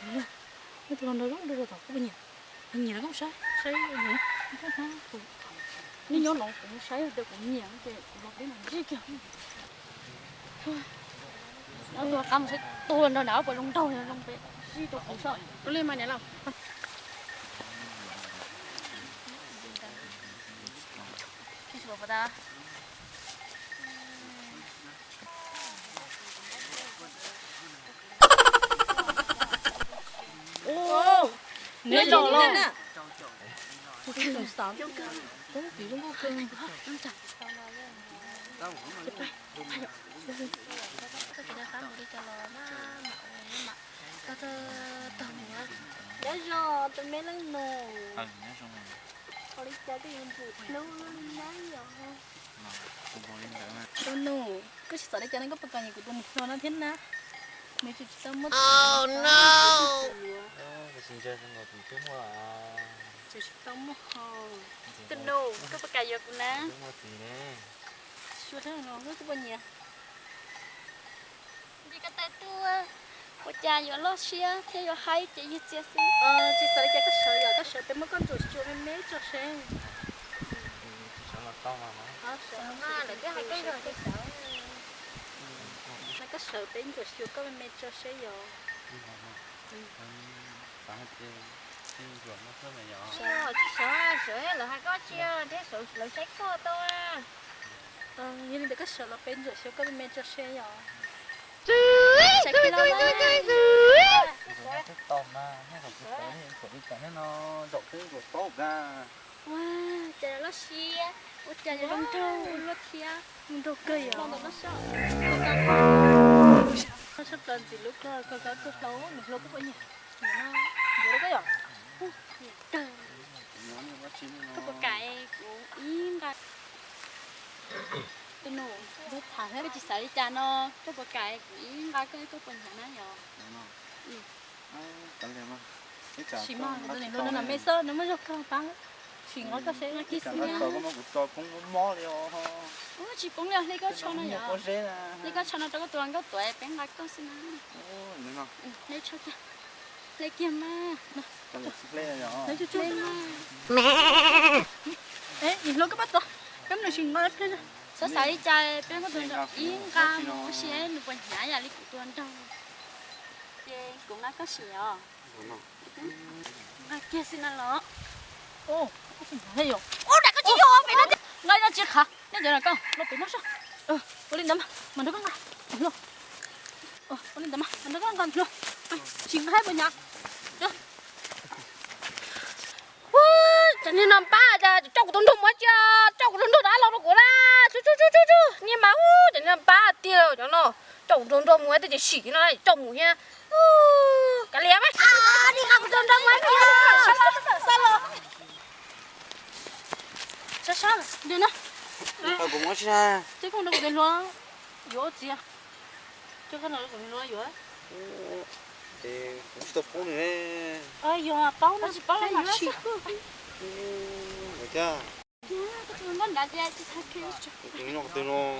Nyob tus los nrog zoo nrog rau tom kuv nyiam, nyiam los koj saib saib nyiam, nyob no kuv saib tias kuv nyiam ces kuv los peb mam ntsib kiag. Nyob tus qab mus saib tus los nrog nram puas zoo nraug zoo peb ntsib rau kuv saib. Tus li mas niam laus. Neb los los. Nyob zoo tus me leej nus, ua li cas twb yuav npum hlub li na yom? Tus nus, koj tsis txawj li cas ne, koj puas kam nyiam kuv tus niam hluas no thiab na? Nws tseem tsis tau muaj txiv. Tseem tsis tau muaj hos. Tus nus, koj puas kam yuav kuv na? Xyuas saib no koj puas nyiam. Nti ko taw tuaj, ua cas yuav loj siab thiab yuav haib ces yig txias xwb. Tsis xav li cas, koj sawv yom, koj sawv peb muab koj ntsuam xyuas me me tso seb. Lawv twb hais koj yog li sawv. Koj sawv peb ntsuam xyuas koj me me tso seb yom. Tsis sawv, sawv lawv hais koj tsis thiab, lawv saib koj tau. Yog li ntawd koj sawv los peb ntsuam xyuas koj me me tso seb yom. Saib kiag los mas. Ua cas loj siab, ua cas zoo nraug ua luaj thiab, zoo nraug kawg yom. Koj sab plaws ntxim hlub koj, koj koj koj hlau, nws hluas koj puas nyiam? Nyiam no, nyiam koj yom. Kawg. Koj puas kam kuv ib nqa? Tus nus, koj tsis xav li cas no, koj puas kam kuv ib nqa koj, koj puas nyiam na yom? Sim mas, tus niam hluas no me xwb, nws muaj zog kawg pab, sim nqa koj seb. Ua tsis poob li, hle koj tsho no yom, hle koj tsho no rau koj tus hluas nkauj tuav peb nqa koj xwb na. Hle tsho kiag, hle kiag mas. Hle mas. Niam hluas koj pab tuav, peb mus sim nqa hle. Xav xav li cas peb muab tus nraug ib nqa mus ua si nws puas hnyav yam li kuv tus nraug. Ces kuv nqa koj sim os. Nqa kiag xwb na los. Ua cas koj tsis yog pem no, nqa no tsis qhav, nej cov no koj los pem no soj. Ua li ntawd mas, mas nrog koj nqa hluas. Ua li ntawd mas, mas nrog koj nqa hluas. Tsis nqa haib puas hnyav. Ua cas niag no npab cas coj kuv tus nraug mus cia, coj kuv tus nraug rov los rau kuv na. Tsu tsu tsu tsu tsu, niag mas ua cas niag no npab tiag cov no, coj kuv tus nraug mus twb tsis sim no coj mus thiab. Kav liam mas, niag nqa kuv tus nraug mus. Sab sab na, ces koj nrog kuv tus hluas yuav txiv, ces koj nrog kuv tus hluas yuav. Kuv tsis tau paub nws. Yog paub no tsis paub los yuav tsis. Thiab. Tus nraug nrad ces tsis txhais. Tus nraug twg no.